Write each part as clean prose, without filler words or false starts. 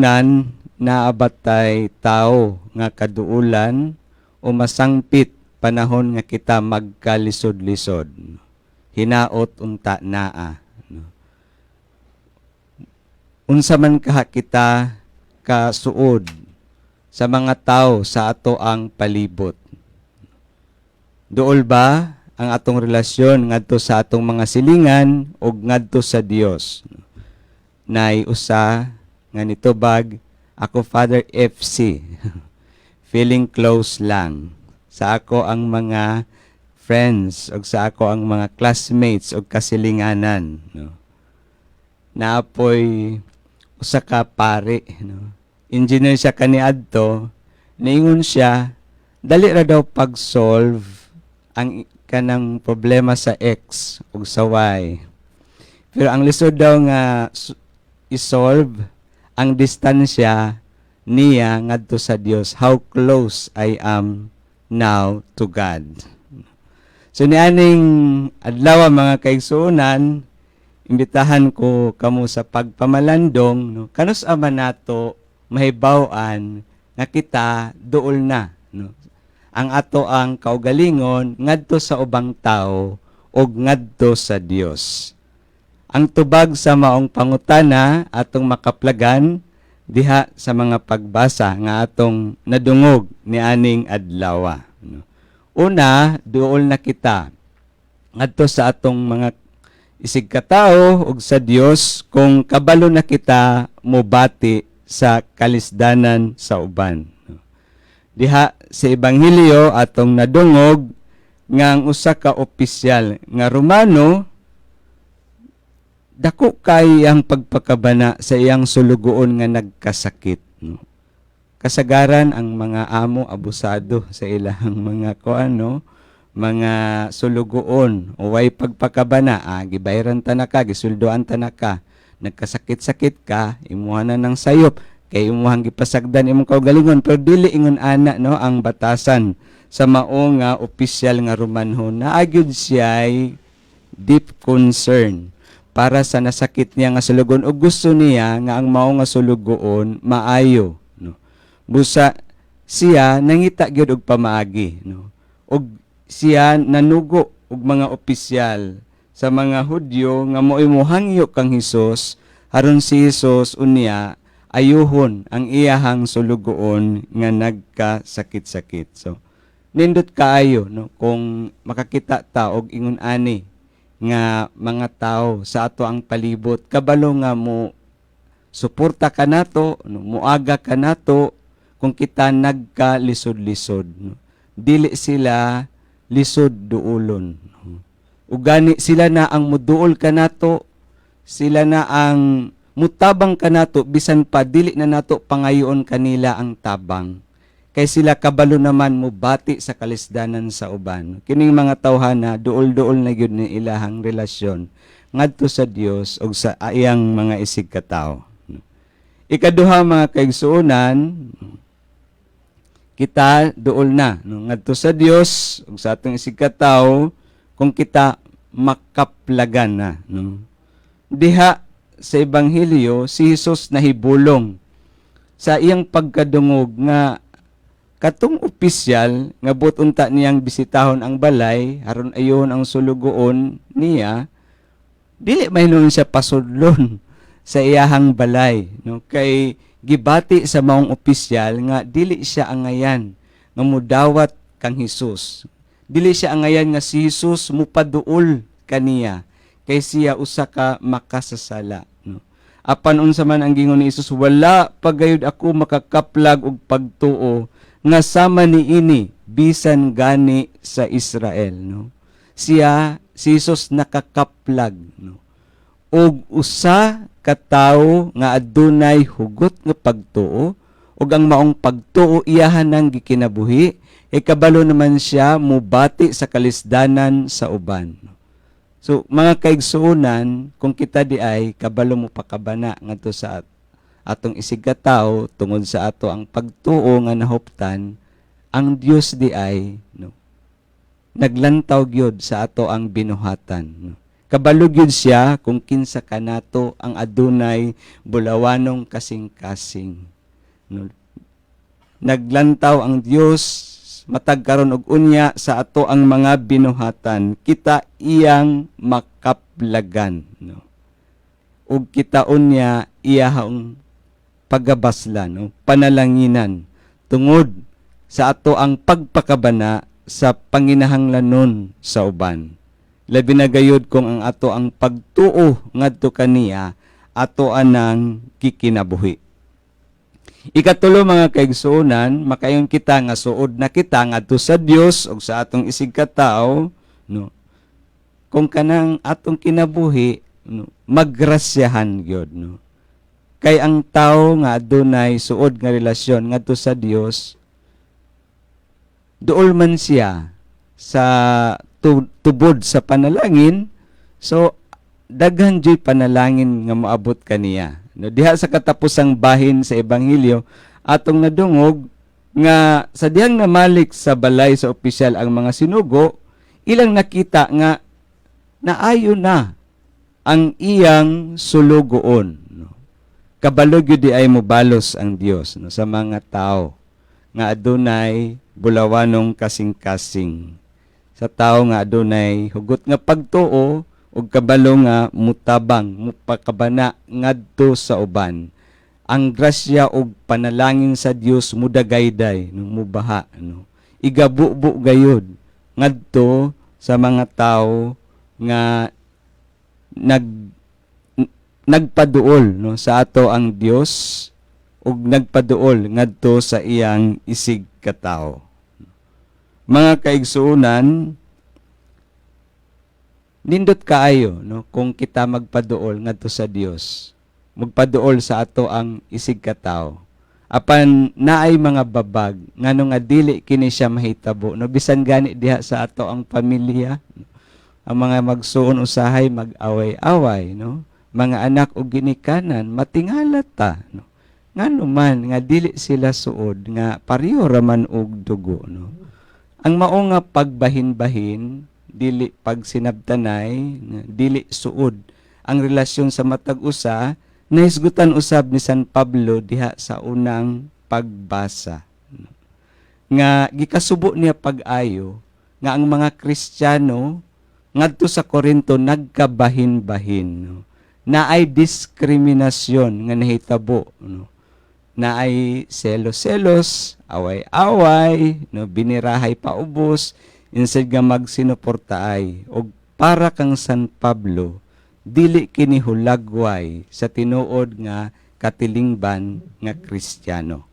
Nan naa ba tay tao nga kaduulan o masangpit panahon nga kita magkalisod-lisod? Hinaot unta naa, no? Unsa man kaha kita kasuod sa mga tao sa ato ang palibot? Duol ba ang atong relasyon ngadto sa atong mga silingan ug ngadto sa Dios? Nay usa nga nitubag, "Ako, Father FC, feeling close lang sa ako ang mga friends ug sa ako ang mga classmates ug kasilinganan," no? Naapoy usa ka pare, no? Engineer siya kaniadto. Niingon siya, dali ra daw pag-solve ang kanang problema sa X ug sa Y. Pero ang lisod daw nga i-solve ang distansya niya ngadto sa Dios, how close I am now to God. So nianing adlaw, mga kaigsuonan, imbitahan ko kamo sa pagpamalandong, no, kanus-a man nato mahibaw-an nga kita duol na, no, ang ato ang kaugalingon ngadto sa ubang tao ug ngadto sa Dios? Ang tubag sa maong pangutana atong makaplagan diha sa mga pagbasa nga atong nadungog nianing adlaw, no? Una, duol na kita ngadto sa atong mga isig katao ug sa Dios kung kabalo na kita mobati sa kalisdanan sa uban, no? Diha sa Ebanghelyo atong nadungog nga ang usa ka opisyal nga Romano, dako kay ang pagpakabana sa iyang sulugoon nga nagkasakit, no? Kasagaran ang mga amo abusado sa ilang mga kuan, no, mga sulugoon o way pagpakabana. Ah, gibayaran ta na ka, gisuldoan ta na ka, nagkasakit-sakit ka, imuha na ng sayop kay imuhang gipasagdan imong kaugalingon. Pero dili ingon ana, no, ang batasan sa mao nga opisyal nga Romanhon. Naa gyud siya deep concern para sa nasakit niya nga sulugoon ug gusto niya nga ang mao nga sulugoon maayo, no? Busa siya nangita gyud og pamaagi, no, ug siya nanugo og mga opisyal sa mga Hudyo nga mo'y mohangyo kang Hesus aron si Hesus unya ayuhon ang iyahang sulugoon nga nagkasakit-sakit. So nindot kaayo, no, kung makakita ta og ingon ani nga mga tao sa ato ang palibot, kabalo nga mo suporta kanato, no, muaga kanato kung kita nagkalisod-lisod, no. Dili sila lisod duulon, no. Ug gani sila na ang muduol kanato, sila na ang mutabang kanato bisan pa dili na nato pangayoon kanila ang tabang, kay sila kabalo naman mobati sa kalisdanan sa uban. Kining mga tawhana, duol-duol na gyud ni ilahang relasyon ngadto sa Dios ug sa iyang mga isig katawo. Ikaduha, mga kaigsuonan, kita duol na, no, ngadto sa Dios ug sa atong isig katawo kung kita makaplagan na, no? Diha sa Ebanghelyo, si Jesus nahibulong sa iyang pagkadungog nga katong opisyal nga buot unta niyang bisitahon ang balay aron ayon ang sulugoon niya, dili mahinoon siya pasudlon sa iyahang balay, no, kay gibati sa maong opisyal nga dili siya angayan nga mudawat kang Hesus, dili siya angayan nga si Hesus mupaduol kaniya kay siya usa ka makasasala, no? Apan unsa man ang gingon ni Hesus? "Wala pagayod ako makakaplag og pagtuo nga sama niini bisan gani sa Israel," no? Siya, si Jesus, nakakaplag, no, og usa ka tawo nga adunay hugot nga pagtuo ug ang maong pagtuo iyahan nang gikinabuhi e kabalo naman siya mubati sa kalisdanan sa uban. So mga kaigsuonan, kung kita di ay kabalo mo pakabana ngadto sa atong isig ka tawo tungod sa ato ang pagtuo nga nahuptan, ang Dios di ay, no, naglantaw gyud sa ato ang binuhatan, no? Kabalo gyud siya kung kinsa kanato ang adunay bulawanong kasing-kasing, no? Naglantaw ang Dios matag karon og unya sa ato ang mga binuhatan, kita iyang makaplagan, no? Ug kita unya iyahang pagabasla, no, panalanginan tungod sa ato ang pagpakabana sa panginahanglanon sa uban, labi na gayud kung ang ato ang pagtuo ngadto kaniya ato anang kikinabuhi. Ikatulo, mga kaigsuonan, makaingon kita nga suod na kita ngadto sa Dios ug sa atong isig katao, no, kung kanang atong kinabuhi, no, maggrasyahan gyud, no? Kay ang tao nga adunay suod nga relasyon ngadto sa Dios, duol man siya sa tubod sa panalangin, so daghan juy panalangin nga moabot kaniya, no? Diha sa katapusang bahin sa ebanghelyo, atong nadungog nga sa dihang namalik sa balay sa opisyal ang mga sinugo, ilang nakita nga naayo na ang iyang sulugoon, no? Kabalo gyud di ay mobalos ang Dios, no, sa mga tao nga adunay bulawanong kasing-kasing, sa tao nga adunay hugot nga pagtuo ug kabalo nga mutabang, mupakabana ngadto sa uban. Ang grasya ug panalangin sa Dios mudagayday, no, mubaha, no, igabubo gayud ngadto sa mga tao nga nagpaduol, no, sa ato ang Dios ug nagpaduol ngadto sa iyang isig katao. Mga kaigsuonan, nindot kaayo, no, kung kita magpaduol ngadto sa Dios, magpaduol sa ato ang isig katao. Apan naay mga babag ngano nga dili kini siya mahitabo, no, bisan gani diha sa ato ang pamilya. Ang mga magsuon usahay mag-away-away, no? Mga anak ug ginikanan matingala ta, no? Ngano man nga dili sila suod nga pareho ra man og dugo, no? Ang mao nga pagbahin-bahin, dili pagsinabtanay, nga dili suod ang relasyon sa matag usa, nahisgutan usab ni San Pablo diha sa unang pagbasa, no? Nga gikasubo niya pag-ayo nga ang mga Kristiyano ngadto sa Korinto nagkabahin-bahin, no? Naay diskriminasyon nga nahitabo, no? Naay selos-selos, away-away, no, binirahay paubos instead nga magsinuportaay. Og para kang San Pablo, dili kini hulagway sa tinuod nga katilingban nga Kristiyano.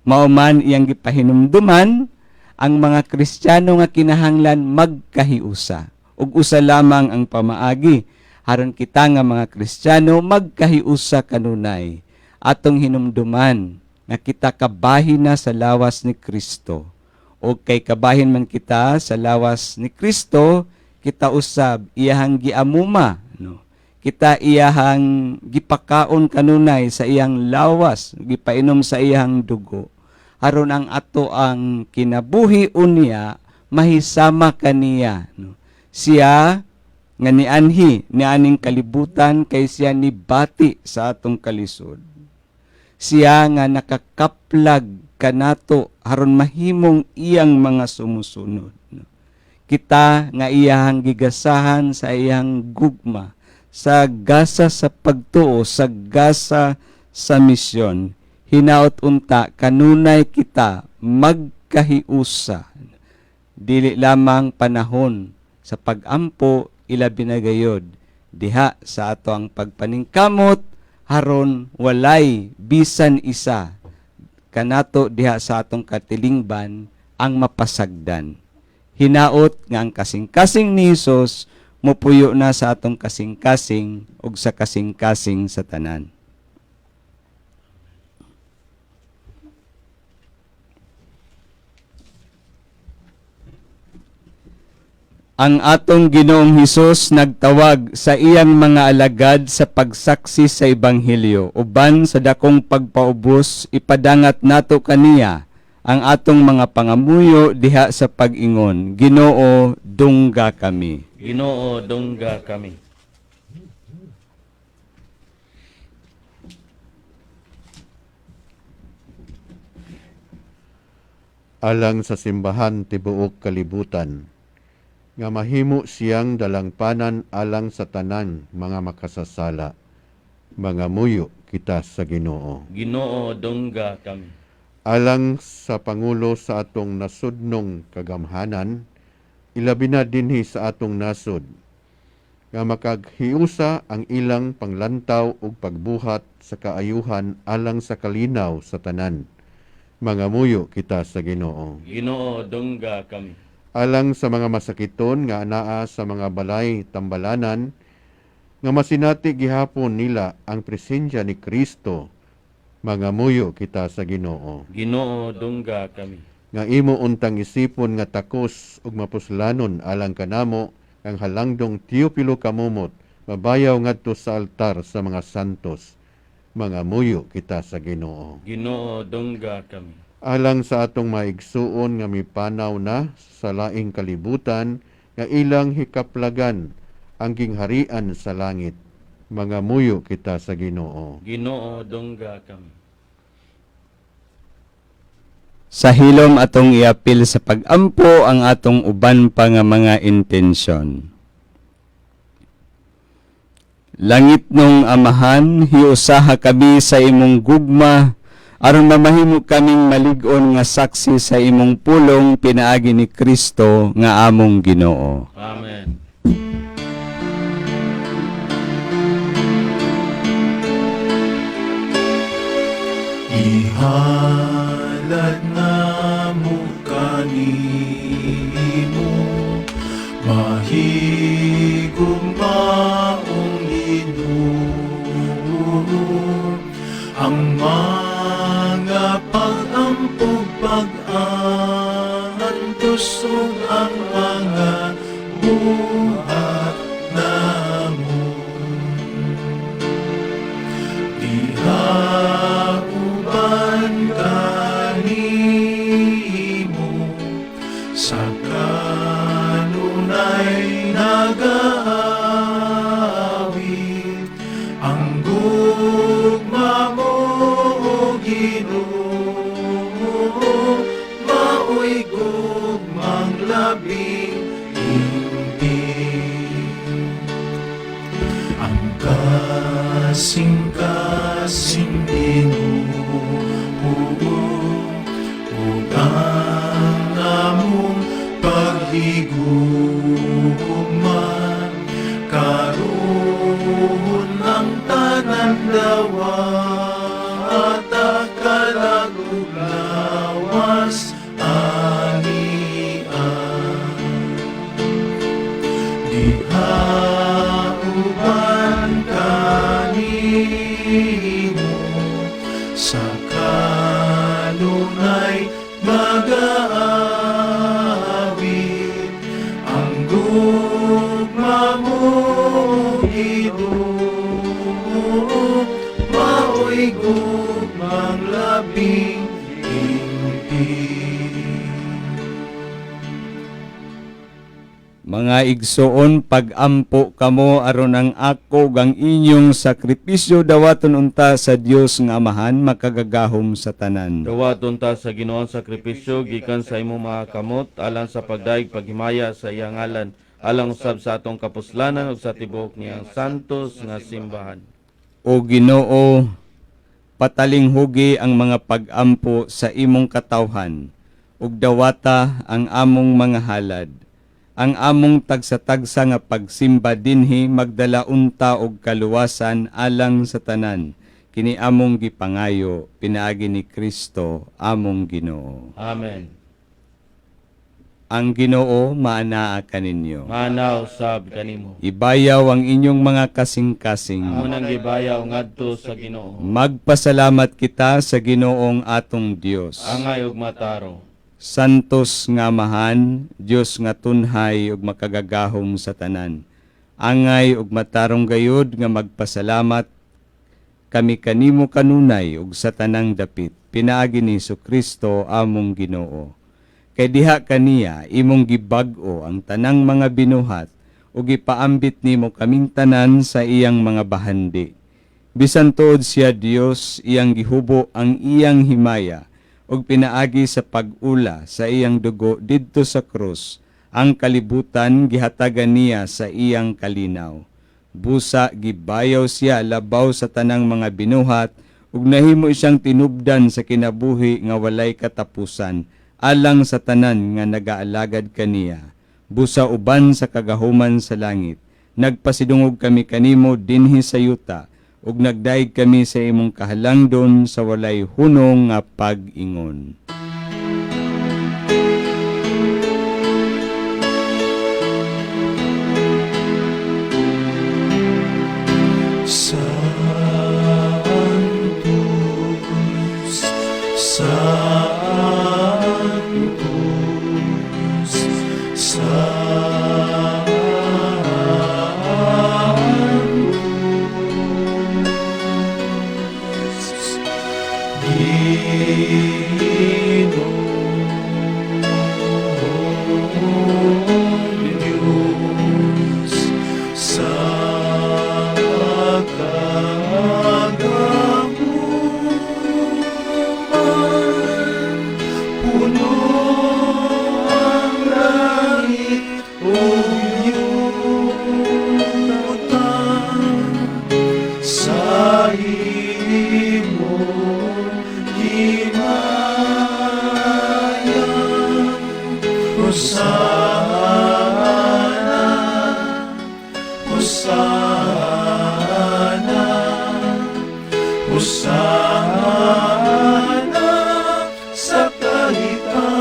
Mao man iyang gipahinumduman ang mga Kristiyano nga kinahanglan magkahiusa, ug usa lamang ang pamaagi aron kita nga mga Kristiyano magkahiusa kanunay: atong hinumduman nga kita kabahin na sa lawas ni Kristo. O kay kabahin man kita sa lawas ni Kristo, kita usab iyahang giamuma, no? Kita iyahang gipakaon kanunay sa iyang lawas, gipainom sa iyang dugo, aron ang ato ang kinabuhi unya mahisama kaniya, no? Siya nga nianhi nianing kalibutan kay siya nibati sa atong kalisod, siya nga nakakaplag kanato aron mahimong iyang mga sumusunod, no? Kita nga iyahang gigasahan sa iyang gugma, sa gasa sa pagtuo, sa gasa sa misyon, hinaot unta kanunay kita magkahiusa, dili lamang panahon sa pagampo, ilabi na gayod diha sa ato ang pagpaningkamot haron walay bisan isa kanato diha sa atong katilingban ang mapasagdan. Hinaot nga ang kasing-kasing ni Hesus mupuyo na sa atong kasing-kasing ug sa kasing-kasing sa tanan. Ang atong Ginoong Hesus nagtawag sa iyang mga alagad sa pagsaksi sa ebanghelyo. Uban sa dakong pagpaubos, ipadangat nato kaniya ang atong mga pangamuyo diha sa pag-ingon, "Ginoo, dungga kami." Ginoo, dungga kami. Alang sa simbahan tibuok kalibutan, nga mahimo siyang dalangpanan alang sa tanan mga makasasala. Mangamuyo kita sa Ginoo. Ginoo, dungga kami. Alang sa pangulo sa atong nasudnong kagamhanan, ilabi na dinhi sa atong nasod, nga makaghiusa ang ilang panglantaw ug pagbuhat sa kaayuhan alang sa kalinaw sa tanan. Mangamuyo kita sa Ginoo. Ginoo, dungga kami. Alang sa mga masakiton nga anaa sa mga balay tambalanan, nga masinati gihapon nila ang presensya ni Kristo. Mangamuyo kita sa Ginoo. Ginoo, dungga kami. Nga imo untang isipon nga takos ug mapuslanon alang kanamo ang halangdong Teopilo Camomot mabayaw ngadto sa altar sa mga santos. Mangamuyo kita sa Ginoo. Ginoo, dungga kami. Alang sa atong maigsuon nga mipanaw na sa laing kalibutan nga ilang hikaplagan ang gingharian sa langit. Mangamuyo kita sa Ginoo. Ginoo, dungga kami. Sa hilom, atong iapil sa pagampo ang atong uban pa nga mga intensyon. Langitnong Amahan, hiusaha kami sa imong gugma aron mamahimo kaming malig-on nga saksi sa imong pulong pinaagi ni Kristo nga among Ginoo. Amen. Ihalad namo kanimo, mahigugmaong Ginoo, ang mga pag-ampog, pag-antos ug ang mga buhat namo. Diha uban kanimo sa kanunay nagaawit ang gugma mo, O Ginoo, mao'y gugmang labing himpit. Ang kasing-kasing Ginoo ug ang among paghigugma, karon ang tanan dawata kalag ug lawas ania. Diha uban kanimo sa kanunay magaawit ang gugma mo, Ginoo, mao'y gugmang labing himpit. Mga igsoon, pagampo kamo aron ang ako ug ang inyong sakripisyo dawaton unta sa Dios nga Amahan makagagahom sa tanan. Dawaton ta sa Ginoo ang sakripisyo gikan sa imong mga kamot alang sa pagdayeg paghimaya sa iyang ngalan, alang usab sa atong kapuslanan ug sa tibuok niyang santos nga simbahan. O Ginoo, patalinghugi ang mga pagampo sa imong katawhan ug dawata ang among mga halad. Ang among tagsa-tagsa nga pagsimba dinhi magdala unta og kaluwasan alang sa tanan. Kini among gipangayo pinaagi ni Kristo among Ginoo. Amen. Ang Ginoo maanaa kaninyo. Maanaa usab kanimo. Ibayaw ang inyong mga kasing-kasing. Amo nang gibayaw ngadto sa Ginoo. Magpasalamat kita sa Ginoong atong Dios. Angay ug matarong. Santos nga Amahan, Dios nga tunhay ug makagagahom sa tanan. Angay ug matarong gayud nga magpasalamat kami kanimo kanunay ug sa tanang dapit pinaagi ni Kristo among Ginoo. Kay diha kaniya imong gibag-o ang tanang mga binuhat ug gipaambit nimo kaming tanan sa iyang mga bahandi. Bisan tuod siya Dios, iyang gihubo ang iyang himaya ug Ug pinaagi sa pag-ula sa iyang dugo didto sa krus, ang kalibutan gihatagan niya sa iyang kalinaw. Busa gibayaw siya labaw sa tanang mga binuhat ug nahimo siyang tinubdan sa kinabuhi nga walay katapusan alang sa tanan nga nagaalagad kaniya. Busa uban sa kagahuman sa langit, nagpasidungog kami kanimo dinhi sa yuta ug nagdayeg kami sa imong kahalangdon sa walay hunong nga pag-ingon. Sanctus, Sanctus, Sanctus, Ginoong Diyos, sa kagamuman, puno ang langit ug yuta sa imong himaya. Hosana, Hosana, Hosana sa kahitaas.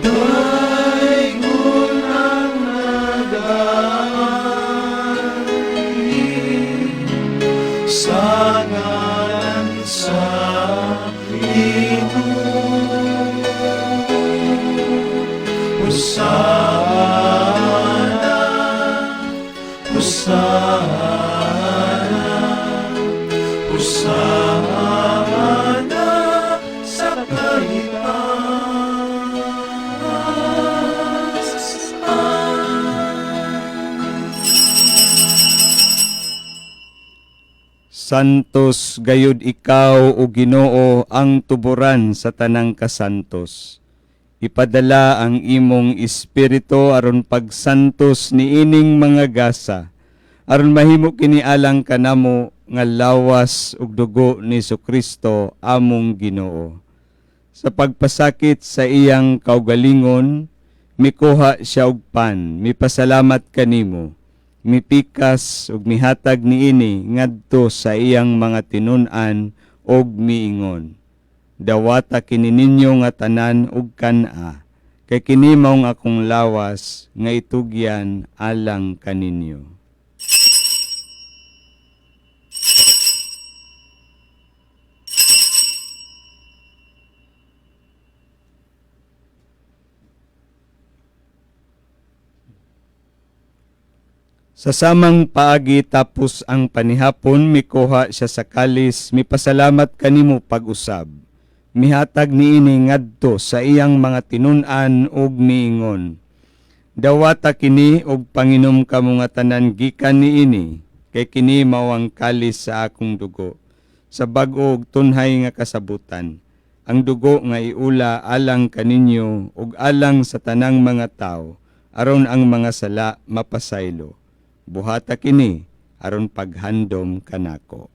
Daygon ang nagaanhi sa ngalan sa Ginoo. Hosana, Hosana, Hosana sa kahitaas. Santos gayud ikaw, o Ginoo, ang tuboran sa tanang kasantos. Ipadala ang imong espiritu aron pagsantos niining mga gasa, aron mahimo kini alang kanamo nga lawas ug dugo ni Kristo among Ginoo. Sa pagpasakit sa iyang kaugalingon, mikuha siya og pan, mipasalamat kanimo, mipikas ug mihatag niini ngadto sa iyang mga tinun-an ug miingon: "Dawata kini ninyo nga tanan ug kan-a, kay kini mao ang akong lawas nga itugyan alang kaninyo." Sa samang paagi, tapos ang panihapon, mikuha siya sa kalis, mipasalamat kanimo pag-usab. Mihatag niini ngadto sa iyang mga tinun-an ug miingon: "Dawata kini ug panginom kamo nga tanan gikan niini, kay kini mao ang kalis sa akong dugo, sa bag-o ug tunhay nga kasabutan. Ang dugo nga iula alang kaninyo ug alang sa tanang mga tawo aron ang mga sala mapasaylo. Buhata kini aron paghandom kanako."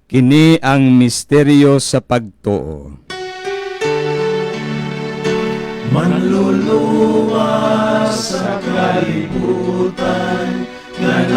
Kini ang misteryo sa pagtuo. Manluluwas sa kalibutan nga.